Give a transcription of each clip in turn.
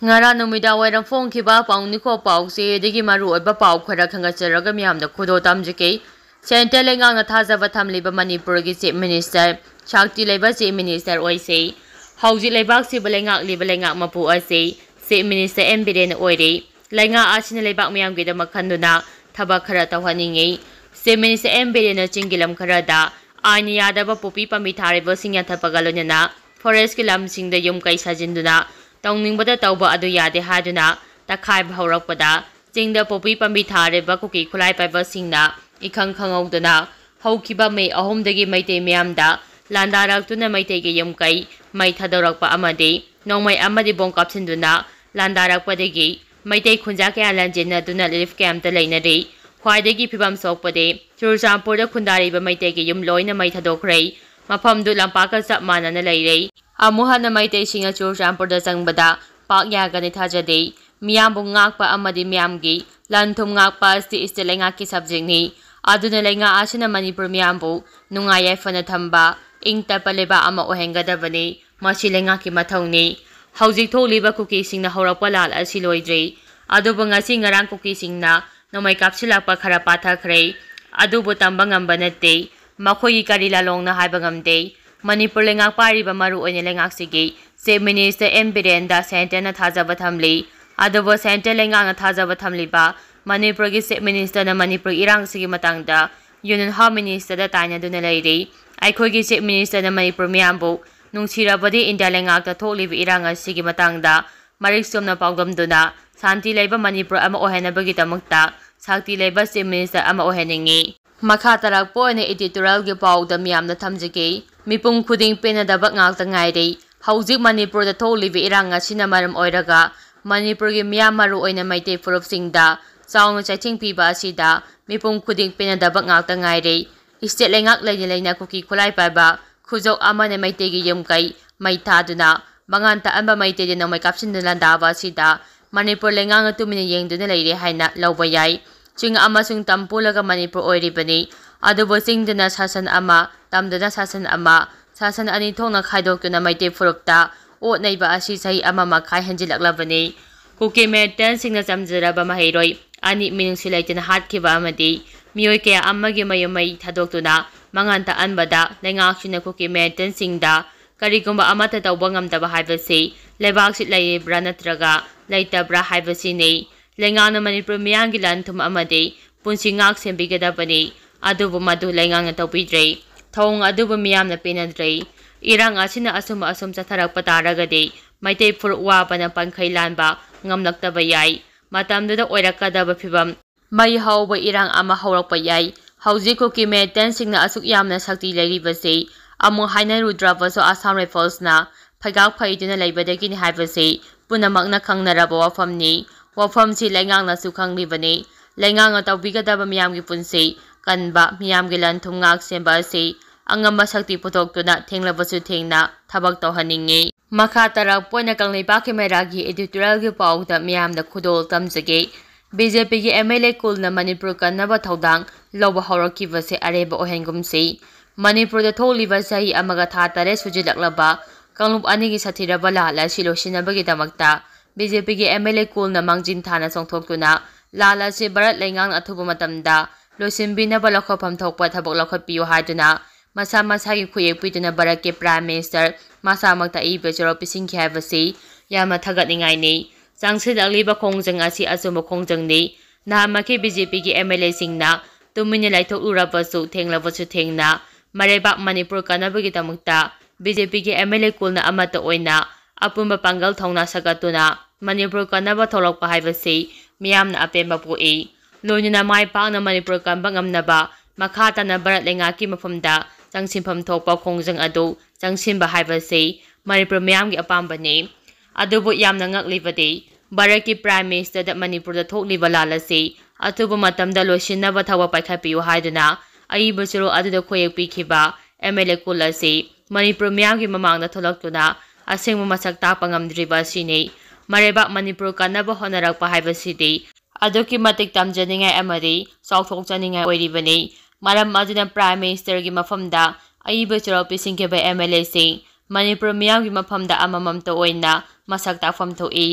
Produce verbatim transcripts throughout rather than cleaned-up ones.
ꯉꯔꯥꯡ ꯅꯨꯃꯤꯗꯥꯡ ꯋꯥꯏꯔꯝ ꯐꯣꯡꯈꯤꯕ ꯄꯥꯎꯅꯤꯈꯣ ꯄꯥꯎꯆꯦꯗꯒꯤ ꯃꯔꯨꯑꯣꯏꯕ ꯄꯥꯎ ꯈꯔ ꯈꯪꯒꯠꯆꯔꯒ ꯃꯤꯌꯥꯝꯗ ꯈꯨꯗꯣꯜ ꯇꯝꯖꯒꯦ꯫ ꯁꯦꯟꯇ꯭ꯔꯦꯜ ꯂꯩꯉꯥꯛꯅ ꯊꯥꯖꯕ ꯊꯝꯂꯤꯕ ꯃꯅꯤꯄꯨꯔꯒꯤ ꯆꯤꯐ ꯃꯤꯅꯤꯁꯇꯔ, ꯁꯛꯇꯤ ꯂꯩꯕ ꯆꯤꯐ ꯃꯤꯅꯤꯁꯇꯔ ꯑꯣꯏꯁꯦ꯫ ꯍꯧꯖꯤꯛ ꯂꯩꯕꯥꯛꯁꯤꯕꯨ ꯂꯩꯉꯥꯛꯂꯤꯕ ꯂꯩꯉꯥꯛ ꯃꯄꯨ ꯑꯁꯤ ꯆꯤꯐ ꯃꯤꯅꯤꯁꯇꯔ ꯑꯦꯝ ꯕꯤꯔꯦꯟꯅ ꯑꯣꯏꯔꯦ꯫ ꯂꯩꯉꯥꯛ ꯑꯁꯤꯅ ꯂꯩꯕꯥꯛ ꯃꯤꯌꯥꯝꯒꯤꯗꯃꯛ ꯈꯟꯗꯨꯅ ꯊꯕꯛ ꯈꯔ ꯇꯧꯍꯟꯅꯤꯡꯉꯤ꯫ ꯆꯤꯐ ꯃꯤꯅꯤꯁꯇꯔ ꯑꯦꯝ ꯕꯤꯔꯦꯟꯅ ꯆꯤꯡꯒꯤ ꯂꯝ ꯈꯔꯗ ꯑꯥꯏꯟ ꯌꯥꯗꯕ ꯄꯣꯄꯤ ꯄꯥꯝꯕꯤ ꯊꯥꯔꯤꯕꯁꯤꯡ ꯌꯥꯟꯊꯠꯄꯒ ꯂꯣꯏꯅꯅ ꯐꯣꯔꯦꯁꯀꯤ ꯂꯝꯁꯤꯡꯗ ꯌꯨꯝ ꯀꯩ ꯁꯥꯖꯤꯟꯗꯨꯅ ꯇꯧꯅꯤꯡꯕꯗ ꯇꯧꯕ ꯑꯗꯨ ꯌꯥꯗꯦ ꯍꯥꯏꯗꯨꯅ ꯇꯛꯈꯥꯏꯕ ꯍꯧꯔꯛꯄꯗ, ꯆꯤꯡꯗ ꯄꯣꯄꯤ ꯄꯥꯝꯕꯤ ꯊꯥꯔꯤꯕ ꯀꯨꯀꯤ ꯈꯨꯠꯂꯥꯏ ꯄꯥꯏꯕꯁꯤꯡꯅ ꯏꯈꯪ ꯈꯪꯍꯧꯗꯅ ꯍꯧꯈꯤꯕ ꯃꯦ ꯑꯍꯨꯝꯗꯒꯤ ꯃꯩꯇꯩ ꯃꯤꯌꯥꯝꯗ ꯂꯥꯟꯗꯥꯔꯛꯇꯨꯅ ꯃꯩꯇꯩꯒꯤ ꯌꯨꯝ ꯀꯩ ꯃꯩ ꯊꯥꯗꯣꯔꯛꯄ ꯑꯃꯗꯤ ꯅꯣꯡꯃꯩ ꯑꯃꯗꯤ ꯕꯣꯝ ꯀꯥꯞꯁꯤꯟꯗꯨꯅ ꯂꯥꯟꯗꯥꯔꯛꯄꯗꯒꯤ ꯃꯩꯇꯩ ꯈꯨꯟꯖꯥ ꯀꯌꯥ ꯂꯥꯟꯖꯦꯟꯅꯗꯨꯅ ꯔꯤꯂꯤꯐ ꯀꯦꯝꯞꯇ ꯂꯩꯅꯔꯤ꯫ ꯈ꯭ꯋꯥꯏꯗꯒꯤ ꯐꯤꯕꯝ ꯁꯣꯛꯄꯗꯤ ꯆꯨꯔꯆꯥꯟꯄꯨꯔꯗ ꯈꯨꯟꯗꯥꯔꯤꯕ ꯃꯩꯇꯩꯒꯤ ꯌꯨꯝ ꯂꯣꯏꯅ ꯃꯩ ꯊꯥꯗꯣꯛꯈ꯭ꯔꯦ꯫ ꯃꯐꯝꯗꯨ ꯂꯝꯄꯥꯛꯀ ꯆꯞ ꯃꯥꯟꯅꯅ ꯂꯩꯔꯦ꯫ ꯑꯃꯨꯛ ꯍꯟꯅ ꯃꯩꯇꯩꯁꯤꯡꯅ ꯆꯨꯔꯆꯥꯟꯄꯨꯔꯗ ꯆꯪꯕꯗ ꯄꯥꯛ ꯌꯥꯒꯅꯤ ꯊꯥꯖꯗꯦ꯫ ꯃꯤꯌꯥꯝꯕꯨ ꯉꯥꯛꯄ ꯑꯃꯗꯤ ꯃꯤꯌꯥꯝꯒꯤ ꯂꯟ ꯊꯨꯝ ꯉꯥꯛꯄ ꯑꯁꯤ ꯁ꯭ꯇꯦꯠ ꯂꯩꯉꯥꯛꯀꯤ ꯁꯕꯖꯦꯛꯅꯤ꯫ ꯑꯗꯨꯅ ꯂꯩꯉꯥꯛ ꯑꯁꯤꯅ ꯃꯅꯤꯄꯨꯔ ꯃꯤꯌꯥꯝꯕꯨ ꯅꯨꯡꯉꯥꯏ ꯌꯥꯏꯐꯅ ꯊꯝꯕ, ꯏꯪ ꯇꯞꯄ ꯂꯩꯕꯥꯛ ꯑꯃ ꯑꯣꯏꯍꯟꯒꯗꯕꯅꯤ꯫ ꯃꯁꯤ ꯂꯩꯉꯥꯛꯀꯤ ꯃꯊꯧꯅꯤ꯫ ꯍꯧꯖꯤꯛ ꯊꯣꯛꯂꯤꯕ ꯀꯨꯀꯤꯁꯤꯡꯅ ꯍꯧꯔꯛꯄ ꯂꯥꯜ ꯑꯁꯤ ꯂꯣꯏꯗ꯭ꯔꯤ꯫ ꯑꯗꯨꯕꯨ ꯉꯁꯤ ꯉꯔꯥꯡ ꯀꯨꯀꯤꯁꯤꯡꯅ ꯅꯣꯡꯃꯩ ꯀꯥꯞꯁꯤꯜꯂꯛꯄ ꯈꯔ ꯄꯥꯊꯈ꯭ꯔꯦ꯫ ꯑꯗꯨꯕꯨ ꯇꯝꯕ ꯉꯝꯕ ꯅꯠꯇꯦ꯫ ꯃꯈꯣꯏꯒꯤ ꯀꯔꯤ ꯂꯥꯂꯣꯡꯅ ꯍꯥꯏꯕ ꯉꯝꯗꯦ꯫ ꯃꯅꯤꯄꯨꯔ ꯂꯩꯉꯥꯛ ꯄꯥꯏꯔꯤꯕ ꯃꯔꯨꯑꯣꯏꯅ ꯂꯩꯉꯥꯛꯁꯤꯒꯤ ꯆꯤꯐ ꯃꯤꯅꯤꯁꯇꯔ ꯑꯦꯝ ꯕꯤꯔꯦꯟꯗ ꯁꯦꯟꯇꯔꯅ ꯊꯥꯖꯕ ꯊꯝꯂꯤ꯫ ꯑꯗꯨꯕꯨ ꯁꯦꯟꯇꯔ ꯂꯩꯉꯥꯛꯅ ꯊꯥꯖꯕ ꯊꯝꯂꯤꯕ ꯃꯅꯤꯄꯨꯔꯒꯤ ꯆꯤꯐ ꯃꯤꯅꯤꯁꯇꯔꯅ ꯃꯅꯤꯄꯨꯔꯒꯤ ꯏꯔꯥꯡꯁꯤꯒꯤ ꯃꯇꯥꯡꯗ ꯌꯨꯅꯤꯌꯟ ꯍꯣꯝ ꯃꯤꯅꯤꯁꯇꯔꯗ ꯇꯥꯏꯅꯗꯨꯅ ꯂꯩꯔꯤ꯫ ꯑꯩꯈꯣꯏꯒꯤ ꯆꯤꯐ ꯃꯤꯅꯤꯁꯇꯔꯅ ꯃꯅꯤꯄꯨꯔ ꯃꯤꯌꯥꯝꯕꯨ ꯅꯨꯡꯁꯤꯔꯕꯗꯤ ꯏꯟꯗꯤꯌꯥ ꯂꯩꯉꯥꯛꯇ ꯊꯣꯛꯂꯤꯕ ꯏꯔꯥꯡ ꯑꯁꯤꯒꯤ ꯃꯇꯥꯡꯗ ꯃꯔꯤꯛ ꯆꯨꯝꯅ ꯄꯥꯎꯗꯝꯗꯨꯅ ꯁꯥꯟꯇꯤ ꯂꯩꯕ ꯃꯅꯤꯄꯨꯔ ꯑꯃ ꯑꯣꯏꯍꯟꯅꯕꯒꯤꯗꯃꯛꯇ ꯁꯛꯇꯤ ꯂꯩꯕ ꯆꯤꯐ ꯃꯤꯅꯤꯁꯇꯔ ꯑꯃ ꯑꯣꯏꯍꯟꯅꯤꯡꯏ꯫ ꯃꯈꯥ ꯇꯥꯔꯛꯄ ꯑꯣꯏꯅ ꯏꯗꯤꯇꯣꯔꯤꯌꯦꯜꯒꯤ ꯄꯥꯎꯗ ꯃꯤꯌꯥꯝꯅ ꯊꯝꯖꯒꯦ꯫ ꯃꯤꯄꯨꯝ ꯈꯨꯗꯤꯡ ꯄꯦꯟꯅꯗꯕ ꯉꯥꯛꯇ ꯉꯥꯏꯔꯦ꯫ ꯍꯧꯖꯤꯛ ꯃꯅꯤꯄꯨꯔꯗ ꯊꯣꯛꯂꯤꯕ ꯏꯔꯥꯡ ꯑꯁꯤꯅ ꯃꯔꯝ ꯑꯣꯏꯔꯒ ꯃꯅꯤꯄꯨꯔꯒꯤ ꯃꯤꯌꯥꯝ, ꯃꯔꯨꯑꯣꯏꯅ ꯃꯩꯇꯩ ꯐꯨꯔꯨꯞꯁꯤꯡꯗ ꯆꯥꯎꯅ ꯆꯩꯊꯦꯡ ꯄꯤꯕ ꯑꯁꯤꯗ ꯃꯤꯄꯨꯝ ꯈꯨꯗꯤꯡ ꯄꯦꯟꯅꯗꯕ ꯉꯥꯛꯇ ꯉꯥꯏꯔꯦ꯫ ꯁ꯭ꯇꯦꯠ ꯂꯩꯉꯥꯛ ꯂꯩꯅ ꯂꯩꯅ ꯀꯨꯀꯤ ꯈꯨꯠꯂꯥꯏ ꯄꯥꯏꯕ ꯈꯨꯖꯧ ꯑꯃꯅ ꯃꯩꯇꯩꯒꯤ ꯌꯨꯝ ꯀꯩ ꯃꯩ ꯊꯥꯗꯨꯅ ꯃꯉꯥꯟ ꯇꯥꯛꯍꯟꯕ, ꯃꯩꯇꯩꯗ ꯅꯣꯡꯃꯩ ꯀꯥꯞꯁꯤꯟꯗꯨꯅ ꯂꯥꯟꯗꯥꯕ ꯑꯁꯤꯗ ꯃꯅꯤꯄꯨꯔ ꯂꯩꯉꯥꯛꯅ ꯇꯨꯃꯤꯟꯅ ꯌꯦꯡꯗꯨꯅ ꯂꯩꯔꯦ ꯍꯥꯏꯅ ꯂꯧꯕ ꯌꯥꯏ꯫ ꯆꯤꯡ ꯑꯃꯁꯨꯡ ꯇꯝ ꯄꯨꯜꯂꯒ ꯃꯅꯤꯄꯨꯔ ꯑꯣꯏꯔꯤꯕꯅꯤ꯫ ꯑꯗꯨꯕꯨ ꯆꯤꯡꯗꯅ ꯁꯥꯁꯟ ꯑꯃ, ꯇꯝꯗꯅ ꯁꯥꯁꯟ ꯑꯃ, ꯁꯥꯁꯟ ꯑꯅꯤ ꯊꯣꯛꯅ ꯈꯥꯏꯗꯣꯛꯇꯨꯅ ꯃꯩꯇꯩ ꯐꯨꯔꯨꯞꯇ ꯑꯣꯠ ꯅꯩꯕ ꯑꯁꯤ ꯆꯍꯤ ꯑꯃ ꯃꯈꯥꯏ ꯍꯦꯟꯖꯤꯜꯂꯛꯂꯕꯅꯤ꯫ ꯀꯨꯀꯤ ꯃꯤꯂꯤꯇꯦꯟꯁꯤꯡꯅ ꯆꯝꯖꯔꯕ ꯃꯍꯩꯔꯣꯏ ꯑꯅꯤ ꯃꯤꯅꯨꯡꯁꯤ ꯂꯩꯇꯅ ꯍꯥꯠꯈꯤꯕ ꯑꯃꯗꯤ ꯃꯤꯑꯣꯏ ꯀꯌꯥ ꯑꯃꯒꯤ ꯃꯌꯨꯝ ꯃꯩ ꯊꯥꯗꯣꯛꯇꯨꯅ ꯃꯉꯥꯟ ꯇꯥꯛꯍꯟꯕꯗ ꯂꯩꯉꯥꯛꯁꯤꯡꯅ ꯀꯨꯀꯤ ꯃꯤꯂꯤꯇꯦꯟꯁꯤꯡꯗ ꯀꯔꯤꯒꯨꯝꯕ ꯑꯃꯠꯇ ꯇꯧꯕ ꯉꯝꯗꯕ ꯍꯥꯏꯕꯁꯤ ꯂꯩꯕꯥꯛꯁꯤ ꯂꯩꯔꯤꯕ꯭ꯔꯥ ꯅꯠꯇ꯭ꯔꯒ ꯂꯩꯇꯕ꯭ꯔꯥ ꯍꯥꯏꯕꯁꯤꯅꯤ꯫ ꯂꯩꯉꯥꯛꯅ ꯃꯅꯤꯄꯨꯔ ꯃꯤꯌꯥꯝꯒꯤ ꯂꯟ ꯊꯨꯝ ꯑꯃꯗꯤ ꯄꯨꯟꯁꯤ ꯉꯥꯛ ꯁꯦꯟꯕꯤꯒꯗꯕꯅꯤ, ꯑꯗꯨꯕꯨ ꯃꯗꯨ ꯂꯩꯉꯥꯛꯅ ꯇꯧꯕꯤꯗ꯭ꯔꯦ꯫ ꯊꯧꯑꯣꯡ ꯑꯗꯨꯕꯨ ꯃꯤꯌꯥꯝꯅ ꯄꯦꯟꯅꯗ꯭ꯔꯦ꯫ ꯏꯔꯥꯡ ꯑꯁꯤꯅ ꯑꯁꯨꯝ ꯑꯁꯨꯝ ꯆꯠꯊꯔꯛꯄ ꯇꯥꯔꯒꯗꯤ ꯃꯩꯇꯩ ꯐꯨꯔꯨꯞ ꯋꯥꯕꯅ ꯄꯟꯈꯩ ꯂꯥꯟꯕ ꯉꯝꯂꯛꯇꯕ ꯌꯥꯏ꯫ ꯃꯇꯝꯗꯨꯗ ꯑꯣꯏꯔꯛꯀꯗꯕ ꯐꯤꯕꯝ ꯃꯩ ꯍꯧꯕ ꯏꯔꯥꯡ ꯑꯃ ꯍꯧꯔꯛꯄ ꯌꯥꯏ꯫ ꯍꯧꯖꯤꯛ ꯀꯨꯀꯤ ꯃꯤꯂꯤꯇꯦꯟꯁꯤꯡꯅ ꯑꯁꯨꯛ ꯌꯥꯝꯅ ꯁꯛꯇꯤ ꯂꯩꯔꯤꯕꯁꯤ ꯑꯃꯨꯛ ꯍꯥꯏꯅꯔꯨꯗ꯭ꯔꯕꯁꯨ ꯑꯁꯥꯝ ꯔꯥꯏꯐꯜꯁꯅ ꯐꯩꯒꯥꯛ ꯐꯩꯗꯨꯅ ꯂꯩꯕꯗꯒꯤꯅꯤ ꯍꯥꯏꯕꯁꯤ ꯄꯨꯝꯅꯃꯛꯅ ꯈꯪꯅꯔꯕ ꯋꯥꯐꯝꯅꯤ꯫ ꯋꯥꯐꯝꯁꯤ ꯂꯩꯉꯥꯛꯅꯁꯨ ꯈꯪꯂꯤꯕꯅꯤ꯫ ꯂꯩꯉꯥꯛꯅ ꯇꯧꯕꯤꯒꯗꯕ ꯃꯤꯌꯥꯝꯒꯤ ꯄꯨꯟꯁꯤ ꯀꯟꯕ, ꯃꯤꯌꯥꯝꯒꯤ ꯂꯟ ꯊꯨꯝ ꯉꯥꯛ ꯁꯦꯟꯕ ꯑꯁꯤ ꯑꯉꯝꯕ ꯁꯛꯇꯤ ꯄꯨꯊꯣꯛꯇꯨꯅ ꯊꯦꯡꯂꯕꯁꯨ ꯊꯦꯡꯅ ꯊꯕꯛ ꯇꯧꯍꯟꯅꯤꯡꯏ꯫ ꯃꯈꯥ ꯇꯥꯔꯛꯄ ꯑꯣꯏꯅ ꯀꯪꯂꯩꯄꯥꯛꯀꯤ ꯃꯩꯔꯥꯒꯤ editorialꯒꯤ ꯄꯥꯎꯗ ꯃꯤꯌꯥꯝꯗ ꯈꯨꯗꯣꯜ ꯇꯝꯖꯒꯦ꯫ BJPꯒꯤ MLA ꯀꯨꯜꯅ ꯃꯅꯤꯄꯨꯔ ꯀꯟꯅꯕ ꯊꯧꯗꯥꯡ ꯂꯧꯕ ꯍꯧꯔꯛꯈꯤꯕꯁꯦ ꯑꯔꯦꯝꯕ ꯑꯣꯏꯍꯟꯒꯨꯝꯁꯤ꯫ ꯃꯅꯤꯄꯨꯔꯗ ꯊꯣꯛꯂꯤꯕ ꯆꯍꯤ ꯑꯃꯒ ꯊꯥ ꯇꯔꯦꯠ ꯁꯨꯖꯤꯜꯂꯛꯂꯕ ꯀꯥꯡꯂꯨꯞ ꯑꯅꯤꯒꯤ ꯁꯥꯊꯤꯔꯕ ꯂꯥꯜ ꯑꯁꯤ ꯂꯣꯏꯁꯤꯟꯅꯕꯒꯤꯗꯃꯛꯇ BJPꯒꯤ MLA ꯀꯨꯜꯅ ꯃꯥꯡꯖꯤꯟ ꯊꯥꯅ ꯆꯣꯡꯊꯣꯛꯇꯨꯅ ꯂꯥꯜ ꯑꯁꯤ ꯚꯥꯔꯠ ꯂꯩꯉꯥꯛꯅ ꯑꯊꯨꯕ ꯃꯇꯝꯗ ꯂꯣꯏꯁꯤꯟꯕꯤꯅꯕ ꯂꯧꯈꯠꯐꯝ ꯊꯣꯛꯄ ꯊꯕꯛ ꯂꯧꯈꯠꯄꯤꯌꯨ ꯍꯥꯏꯗꯨꯅ ꯃꯁꯥ ꯃꯁꯥꯒꯤ ꯈꯨꯌꯦꯛ ꯄꯤꯗꯨꯅ ꯚꯥꯔꯠꯀꯤ Prime Minister ꯃꯁꯥꯃꯛꯇ ꯑꯏꯕ ꯆꯨꯔꯧ ꯄꯤꯁꯤꯟꯈꯤ ꯍꯥꯏꯕꯁꯤ ꯌꯥꯝꯅ ꯊꯥꯒꯠꯅꯤꯡꯉꯥꯏꯅꯤ꯫ ꯆꯪꯁꯤꯜꯂꯛꯂꯤꯕ ꯈꯣꯡꯖꯪ ꯑꯁꯤ ꯑꯆꯨꯝꯕ ꯈꯣꯡꯖꯪꯅꯤ꯫ ꯅꯍꯥꯟꯃꯛꯀꯤ BJPꯒꯤ MLAꯁꯤꯡꯅ ꯇꯨꯃꯤꯟꯅ ꯂꯩꯊꯣꯛꯂꯨꯔꯕꯁꯨ, ꯊꯦꯡꯂꯕꯁꯨ ꯊꯦꯡꯅ ꯃꯔꯩꯕꯥꯛ ꯃꯅꯤꯄꯨꯔ ꯀꯟꯅꯕꯒꯤꯗꯃꯛꯇ BJPꯒꯤ MLA ꯀꯨꯜꯅ ꯑꯃꯠꯇ ꯑꯣꯏꯅ ꯑꯄꯨꯟꯕ ꯄꯥꯡꯒꯜ ꯊꯧꯅꯥ ꯁꯥꯒꯠꯇꯨꯅ ꯃꯅꯤꯄꯨꯔ ꯀꯟꯅꯕ ꯊꯣꯛꯂꯛꯄ ꯍꯥꯏꯕꯁꯤ ꯃꯤꯌꯥꯝꯅ ꯑꯄꯦꯟꯕ ꯄꯣꯛꯏ꯫ ꯂꯣꯏꯅꯅ ꯃꯥꯏ ꯄꯥꯛꯅ ꯃꯅꯤꯄꯨꯔ ꯀꯟꯕ ꯉꯝꯅꯕ ꯃꯈꯥ ꯇꯥꯅ ꯚꯥꯔꯠ ꯂꯩꯉꯥꯛꯀꯤ ꯃꯐꯝꯗ ꯆꯪꯁꯤꯟꯐꯝ ꯊꯣꯛꯄ ꯈꯣꯡꯖꯪ ꯑꯗꯨ ꯆꯪꯁꯤꯟꯕ ꯍꯥꯏꯕꯁꯤ ꯃꯅꯤꯄꯨꯔ ꯃꯤꯌꯥꯝꯒꯤ ꯑꯄꯥꯝꯕꯅꯤ꯫ ꯑꯗꯨꯕꯨ ꯌꯥꯝꯅ ꯉꯛꯂꯤꯕꯗꯤ ꯚꯥꯔꯠꯀꯤ Prime Ministerꯗ ꯃꯅꯤꯄꯨꯔꯗ ꯊꯣꯛꯂꯤꯕ ꯂꯥꯜ ꯑꯁꯤ ꯑꯊꯨꯕ ꯃꯇꯝꯗ ꯂꯣꯏꯁꯤꯟꯅꯕ ꯊꯕꯛ ꯄꯥꯏꯈꯠꯄꯤꯌꯨ ꯍꯥꯏꯗꯨꯅ ꯑꯏꯕ ꯆꯨꯔꯨ ꯑꯗꯨꯗ ꯈꯨꯌꯦꯛ ꯄꯤꯈꯤꯕ MLA ꯀꯨꯜ ꯑꯁꯤ ꯃꯅꯤꯄꯨꯔ ꯃꯤꯌꯥꯝꯒꯤ ꯃꯃꯥꯡꯗ ꯊꯣꯛꯂꯛꯇꯨꯅ ꯑꯁꯦꯡꯕ ꯃꯁꯛ ꯇꯥꯛꯄ ꯉꯝꯗ꯭ꯔꯤꯕ ꯑꯁꯤꯅꯤ꯫ ꯃꯔꯩꯕꯥꯛ ꯃꯅꯤꯄꯨꯔ ꯀꯟꯅꯕ ꯍꯣꯠꯅꯔꯛꯄ ꯍꯥꯏꯕꯁꯤꯗꯤ ꯑꯗꯨꯛꯀꯤ ꯃꯇꯤꯛ ꯇꯝꯖꯅꯤꯡꯉꯥꯏ ꯑꯃꯗꯤ ꯆꯥꯎꯊꯣꯛꯆꯅꯤꯡꯉꯥꯏ ꯑꯣꯏꯔꯤꯕꯅꯤ꯫ ꯃꯔꯝ ꯑꯗꯨꯅ Prime Ministerꯒꯤ ꯃꯐꯝꯗ ꯑꯏꯕ ꯆꯨꯔꯧ ꯄꯤꯁꯤꯟꯈꯤꯕ MLAꯁꯤꯡ ꯃꯅꯤꯄꯨꯔ ꯃꯤꯌꯥꯝꯒꯤ ꯃꯐꯝꯗ ꯑꯃꯃꯝꯇ ꯑꯣꯏꯅ ꯃꯁꯛ ꯇꯥꯛꯐꯝ ꯊꯣꯛꯏ꯫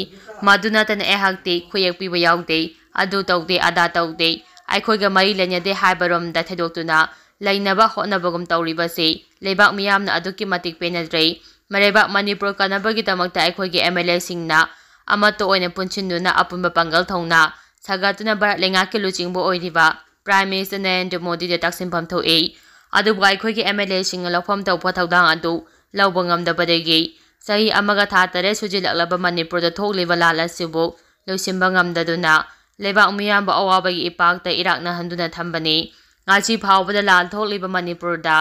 ꯃꯗꯨ ꯅꯠꯇꯅ ꯑꯩꯍꯥꯛꯇꯤ ꯈꯨꯌꯦꯛ ꯄꯤꯕ ꯌꯥꯎꯗꯦ, ꯑꯗꯨ ꯇꯧꯗꯦ, ꯑꯗꯥ ꯇꯧꯗꯦ, ꯑꯩꯈꯣꯏꯒ ꯃꯔꯤ ꯂꯩꯅꯗꯦ ꯍꯥꯏꯕꯔꯣꯝꯗ ꯊꯩꯗꯣꯛꯇꯨꯅ ꯂꯩꯅꯕ ꯍꯣꯠꯅꯕꯒꯨꯝ ꯇꯧꯔꯤꯕꯁꯤ ꯂꯩꯕꯥꯛ ꯃꯤꯌꯥꯝꯅ ꯑꯗꯨꯛꯀꯤ ꯃꯇꯤꯛ ꯄꯦꯟꯅꯗ꯭ꯔꯦ꯫ ꯃꯔꯩꯕꯥꯛ ꯃꯅꯤꯄꯨꯔ ꯀꯟꯅꯕꯒꯤꯗꯃꯛꯇ ꯑꯩꯈꯣꯏꯒꯤ ꯑꯦꯝ ꯑꯦꯜ ꯑꯦꯁꯤꯡꯅ ꯑꯃꯠꯇ ꯑꯣꯏꯅ ꯄꯨꯟꯁꯤꯟꯗꯨꯅ ꯑꯄꯨꯟꯕ ꯄꯥꯡꯒꯜ ꯊꯧꯅꯥ ꯁꯥꯒꯠꯇꯨꯅ ꯚꯥꯔꯠ ꯂꯩꯉꯥꯛꯀꯤ ꯂꯨꯆꯤꯡꯕ ꯑꯣꯏꯔꯤꯕ ꯄ꯭ꯔꯥꯏꯝ ꯃꯤꯅꯤꯁꯇꯔ ꯅꯔꯦꯟꯗ꯭ꯔ ꯃꯣꯗꯤꯗ ꯇꯛꯁꯤꯟꯐꯝ ꯊꯣꯛꯏ꯫ ꯑꯗꯨꯕꯨ ꯑꯩꯈꯣꯏꯒꯤ ꯑꯦꯝ ꯑꯦꯜ ꯑꯦꯁꯤꯡꯅ ꯂꯧꯐꯝ ꯊꯣꯛꯄ ꯊꯧꯗꯥꯡ ꯑꯗꯨ ꯂꯧꯕ ꯉꯝꯗꯕꯗꯒꯤ ꯆꯍꯤ ꯑꯃꯒ ꯊꯥ ꯇꯔꯦꯠ ꯁꯨꯖꯤꯜꯂꯛꯂꯕ ꯃꯅꯤꯄꯨꯔꯗ ꯊꯣꯛꯂꯤꯕ ꯂꯥꯟ ꯑꯁꯤꯕꯨ ꯂꯣꯏꯁꯤꯟꯕ ꯉꯝꯗꯗꯨꯅ ꯂꯩꯕꯥꯛ ꯃꯤꯌꯥꯝꯕꯨ ꯑꯋꯥꯕꯒꯤ ꯏꯄꯥꯛꯇ ꯏꯔꯥꯛꯅꯍꯟꯗꯨꯅ ꯊꯝꯕꯅꯤ꯫ ꯉꯁꯤ ꯐꯥꯎꯕꯗ ꯂꯥꯟ ꯊꯣꯛꯂꯤꯕ ꯃꯅꯤꯄꯨꯔꯗ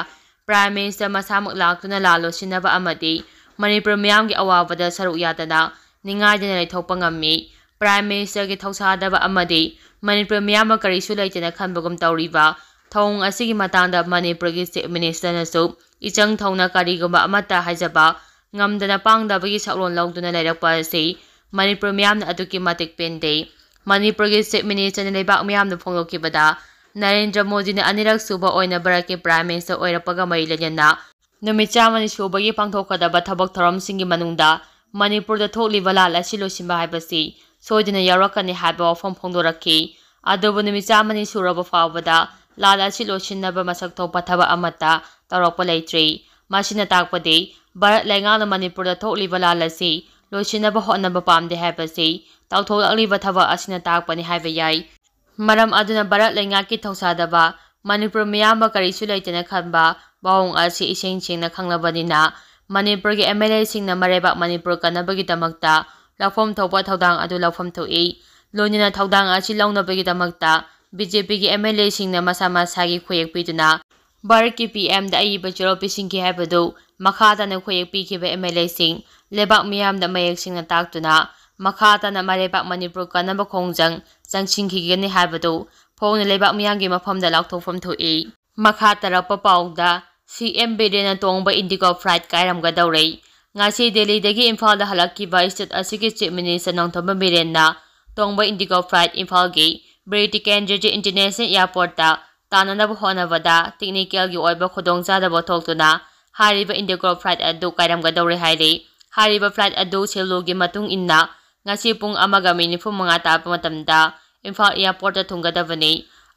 ꯄ꯭ꯔꯥꯏꯝ ꯃꯤꯅꯤꯁꯇꯔ ꯃꯁꯥꯃꯛ ꯂꯥꯛꯇꯨꯅ ꯂꯥꯜꯂꯣ ꯁꯤꯟꯅꯕ ꯑꯃꯗꯤ ꯃꯅꯤꯄꯨꯔ ꯃꯤꯌꯥꯝꯒꯤ ꯑꯋꯥꯕꯗ ꯁꯔꯨꯛ ꯌꯥꯗꯅ ꯅꯤꯡꯉꯥꯏꯗꯅ ꯂꯩꯊꯣꯛꯄ ꯉꯝꯃꯤ꯫ ꯄ꯭ꯔꯥꯏꯝ ꯃꯤꯅꯤꯁꯇꯔꯒꯤ ꯊꯧꯁꯥꯗꯕ ꯑꯃꯗꯤ ꯃꯅꯤꯄꯨꯔ ꯃꯤꯌꯥꯝꯕ ꯀꯔꯤꯁꯨ ꯂꯩꯇꯦꯅ ꯈꯟꯕꯒꯨꯝ ꯇꯧꯔꯤꯕ ꯊꯧꯑꯣꯡ ꯑꯁꯤꯒꯤ ꯃꯇꯥꯡꯗ ꯃꯅꯤꯄꯨꯔꯒꯤ ꯆꯤꯐ ꯃꯤꯅꯤꯁꯇꯔꯅꯁꯨ ꯏꯆꯪ ꯊꯧꯅ ꯀꯔꯤꯒꯨꯝꯕ ꯑꯃꯠꯇ ꯍꯥꯏꯖꯕ ꯉꯝꯗꯅ ꯄꯥꯡꯗꯕꯒꯤ ꯁꯛꯂꯣꯟ ꯂꯧꯗꯨꯅ ꯂꯩꯔꯛꯄ ꯑꯁꯤ ꯃꯅꯤꯄꯨꯔ ꯃꯤꯌꯥꯝꯅ ꯑꯗꯨꯛꯀꯤ ꯃꯇꯤꯛ ꯄꯦꯟꯗꯦ꯫ ꯃꯅꯤꯄꯨꯔꯒꯤ ꯆꯤꯐ ꯃꯤꯅꯤꯁꯇꯔꯅ ꯂꯩꯕꯥꯛ ꯃꯤꯌꯥꯝꯗ ꯐꯣꯡꯗꯣꯛꯈꯤꯕꯗ ꯅꯔꯦꯟꯗ꯭ꯔ ꯃꯣꯗꯤꯅ ꯑꯅꯤꯔꯛ ꯁꯨꯕ ꯑꯣꯏꯅ ꯚꯥꯔꯠꯀꯤ ꯄ꯭ꯔꯥꯏꯝ ꯃꯤꯅꯤꯁꯇꯔ ꯑꯣꯏꯔꯛꯄꯒ ꯃꯔꯤ ꯂꯩꯅꯅ ꯅꯨꯃꯤꯠ ꯆꯥꯝꯃꯅꯤ ꯁꯨꯕꯒꯤ ꯄꯥꯡꯊꯣꯛꯀꯗꯕ ꯊꯕꯛ ꯊꯧꯔꯝꯁꯤꯡꯒꯤ ꯃꯅꯨꯡꯗ ꯃꯅꯤꯄꯨꯔꯗ ꯊꯣꯛꯂꯤꯕ ꯂꯥꯟ ꯑꯁꯤ ꯂꯣꯏꯁꯤꯟꯕ ꯍꯥꯏꯕꯁꯤ ꯁꯣꯏꯗꯅ ꯌꯥꯎꯔꯛꯀꯅꯤ ꯍꯥꯏꯕ ꯋꯥꯐꯝ ꯐꯣꯡꯗꯣꯔꯛꯈꯤ꯫ ꯑꯗꯨꯕꯨ ꯅꯨꯃꯤꯠ ꯆꯥꯝꯃꯅꯤ ꯁꯨꯔꯕ ꯐꯥꯎꯕꯗ ꯂꯥꯟ ꯑꯁꯤ ꯂꯣꯏꯁꯤꯟꯅꯕ ꯃꯁꯛ ꯊꯣꯛꯄ ꯊꯕꯛ ꯑꯃꯠꯇ ꯇꯧꯔꯛꯄ ꯂꯩꯇ꯭ꯔꯤ꯫ ꯃꯁꯤꯅ ꯇꯥꯛꯄꯗꯤ ꯚꯥꯔꯠ ꯂꯩꯉꯥꯛꯅ ꯃꯅꯤꯄꯨꯔꯗ ꯊꯣꯛꯂꯤꯕ ꯂꯥꯟ ꯑꯁꯤ ꯂꯣꯏꯁꯤꯟꯅꯕ ꯍꯣꯠꯅꯕ ꯄꯥꯝꯗꯦ ꯍꯥꯏꯕꯁꯤ ꯇꯧꯊꯣꯛꯂꯛꯂꯤꯕ ꯊꯕꯛ ꯑꯁꯤꯅ ꯇꯥꯛꯄꯅꯤ ꯍꯥꯏꯕ ꯌꯥꯏ꯫ ꯃꯔꯝ ꯑꯗꯨꯅ ꯚꯥꯔꯠ ꯂꯩꯉꯥꯛꯀꯤ ꯊꯧꯁꯥꯗꯕ ꯃꯅꯤꯄꯨꯔ ꯃꯤꯌꯥꯝꯕ ꯀꯔꯤꯁꯨ ꯂꯩꯇꯦꯅ ꯈꯟꯕ ꯃꯑꯣꯡ ꯑꯁꯤ ꯏꯁꯦꯡ ꯁꯦꯡꯅ ꯈꯪꯂꯕꯅꯤꯅ ꯃꯅꯤꯄꯨꯔꯒꯤ ꯑꯦꯝ ꯑꯦꯜ ꯑꯦꯁꯤꯡꯅ ꯃꯔꯩꯕꯥꯛ ꯃꯅꯤꯄꯨꯔ ꯀꯟꯅꯕꯒꯤꯗꯃꯛꯇ ꯂꯧꯐꯝ ꯊꯣꯛꯄ ꯊꯧꯗꯥꯡ ꯑꯗꯨ ꯂꯧꯐꯝ ꯊꯣꯛꯏ꯫ ꯂꯣꯏꯅꯅ ꯊꯧꯗꯥꯡ ꯑꯁꯤ ꯂꯧꯅꯕꯒꯤꯗꯃꯛꯇ ꯕꯤ ꯖꯦ ꯄꯤꯒꯤ ꯑꯦꯝ ꯑꯦꯜ ꯑꯦꯁꯤꯡꯅ ꯃꯁꯥ ꯃꯁꯥꯒꯤ ꯈꯨꯌꯦꯛ ꯄꯤꯗꯨꯅ ꯚꯥꯔꯠꯀꯤ ꯄꯤ ꯑꯦꯝꯗ ꯑꯏꯕ ꯆꯦꯔꯣꯜ ꯄꯤꯁꯤꯟꯈꯤ ꯍꯥꯏꯕꯗꯨ ꯃꯈꯥ ꯇꯥꯅ ꯈꯨꯌꯦꯛ ꯄꯤꯈꯤꯕ ꯑꯦꯝ ꯑꯦꯜ ꯑꯦꯁꯤꯡ ꯂꯩꯕꯥꯛ ꯃꯤꯌꯥꯝꯗ ꯃꯌꯦꯛ ꯁꯦꯡꯅ ꯇꯥꯛꯇꯨꯅ ꯃꯈꯥ ꯇꯥꯅ ꯃꯔꯩꯕꯥꯛ ꯃꯅꯤꯄꯨꯔ ꯀꯟꯅꯕ ꯈꯣꯡꯖꯪ ꯆꯪꯁꯤꯟꯈꯤꯒꯅꯤ ꯍꯥꯏꯕꯗꯨ ꯐꯣꯡꯅ ꯂꯩꯕꯥꯛ ꯃꯤꯌꯥꯝꯒꯤ ꯃꯐꯝꯗ ꯂꯥꯎꯊꯣꯛꯐꯝ ꯊꯣꯛꯏ꯫ ꯃꯈꯥ ꯇꯥꯔꯛꯄ ꯄꯥꯎꯗ ꯁꯤ ꯑꯦꯝ ꯕꯤꯔꯦꯟꯅ ꯇꯣꯡꯕ ꯏꯟꯗꯤꯒꯣ ꯐ꯭ꯂꯥꯏꯠ ꯀꯥꯏꯔꯝꯒꯗꯧꯔꯦ꯫ ꯉꯁꯤ ꯗꯦꯜꯂꯤꯗꯒꯤ ꯏꯝꯐꯥꯜꯗ ꯍꯜꯂꯛꯈꯤꯕ ꯁ꯭ꯇꯦꯠ ꯑꯁꯤꯒꯤ ꯆꯤꯐ ꯃꯤꯅꯤꯁꯇꯔ ꯅꯣꯡꯊꯣꯝꯕꯝ ꯕꯤꯔꯦꯟꯅ ꯇꯣꯡꯕ ꯏꯟꯗꯤꯒꯣ ꯐ꯭ꯂꯥꯏꯠ ꯏꯝꯐꯥꯜꯒꯤ ꯕꯤꯔ ꯇꯤꯀꯦꯟꯗ꯭ꯔꯖꯤꯠ ꯏꯟꯇꯔꯅꯦꯁꯅꯦꯜ ꯑꯦꯌꯥꯔꯄꯣꯔꯠꯇ ꯇꯥꯅꯅꯕ ꯍꯣꯠꯅꯕꯗ ꯇꯦꯛꯅꯤꯀꯦꯜꯒꯤ ꯑꯣꯏꯕ ꯈꯨꯗꯣꯡꯆꯥꯗꯕ ꯊꯣꯛꯇꯨꯅ ꯍꯥꯏꯔꯤꯕ IndiGo flight ꯑꯗꯨ ꯀꯥꯏꯔꯝꯒꯗꯧꯔꯦ ꯍꯥꯏꯔꯤ꯫ ꯍꯥꯏꯔꯤꯕ flight ꯑꯗꯨ ꯁꯦꯜꯂꯨꯒꯤ ꯃꯇꯨꯡ ꯏꯟꯅ ꯉꯁꯤ ꯄꯨꯡ ꯑꯃꯒ ꯃꯤꯅꯤꯠ ꯅꯤꯐꯨ ꯃꯉꯥ ꯇꯥꯕ ꯃꯇꯝꯗ ꯏꯝꯐꯥꯜ airportꯇ ꯊꯨꯡꯒꯗꯕꯅꯤ꯫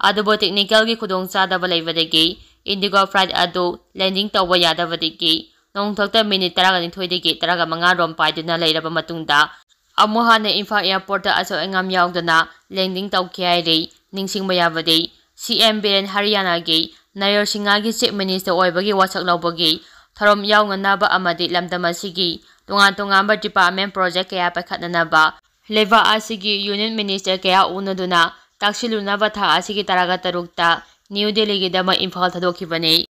ꯑꯗꯨꯕꯨ technicalꯒꯤ ꯈꯨꯗꯣꯡꯆꯥꯗꯕ ꯂꯩꯕꯗꯒꯤ IndiGo flight ꯑꯗꯨ landing ꯇꯧꯕ ꯌꯥꯗꯕꯗꯒꯤ ꯅꯣꯡꯊꯛꯇ ꯃꯤꯅꯤꯠ ꯇꯔꯥꯅꯤꯊꯣꯏꯗꯒꯤ ꯇꯔꯥꯃꯉꯥ ꯔꯣꯝ ꯄꯥꯏꯗꯨꯅ ꯂꯩꯔꯕ ꯃꯇꯨꯡꯗ ꯑꯃꯨꯛ ꯍꯟꯅ ꯏꯝꯐꯥꯜ airportꯇ ꯑꯁꯣꯏ ꯑꯉꯥꯝ ꯌꯥꯎꯗꯅ landing ꯇꯧꯈꯤ ꯍꯥꯏꯔꯤ꯫ ꯅꯤꯡꯁꯤꯡꯕ ꯌꯥꯕꯗꯤ, CM ꯕꯤꯔꯦꯟ ꯍꯔꯤꯌꯥꯅꯥꯒꯤ ꯅꯌꯔ ꯁꯤꯡꯍꯒꯤ chief minister ꯑꯣꯏꯕꯒꯤ ꯋꯥꯁꯛ ꯂꯧꯕꯒꯤ ꯊꯧꯔꯝ ꯌꯥꯎꯅꯅꯕ ꯑꯃꯗꯤ ꯂꯝꯗꯝ ꯑꯁꯤꯒꯤ ꯇꯣꯉꯥꯟ ꯇꯣꯉꯥꯟꯕ department project ꯀꯌꯥ ꯄꯥꯏꯈꯠꯅꯅꯕ ꯂꯩꯕꯥꯛ ꯑꯁꯤꯒꯤ union minister ꯀꯌꯥ ꯎꯅꯗꯨꯅ ꯇꯥꯛꯁꯤꯜꯂꯨꯅꯕ ꯊꯥ ꯑꯁꯤꯒꯤ ꯇꯔꯥꯒ ꯇꯔꯨꯛꯇ ꯅ꯭ꯌꯨ ꯗꯦꯜꯂꯤꯒꯤꯗꯃꯛ ꯏꯝꯐꯥꯜ ꯊꯥꯗꯣꯛꯈꯤꯕꯅꯤ꯫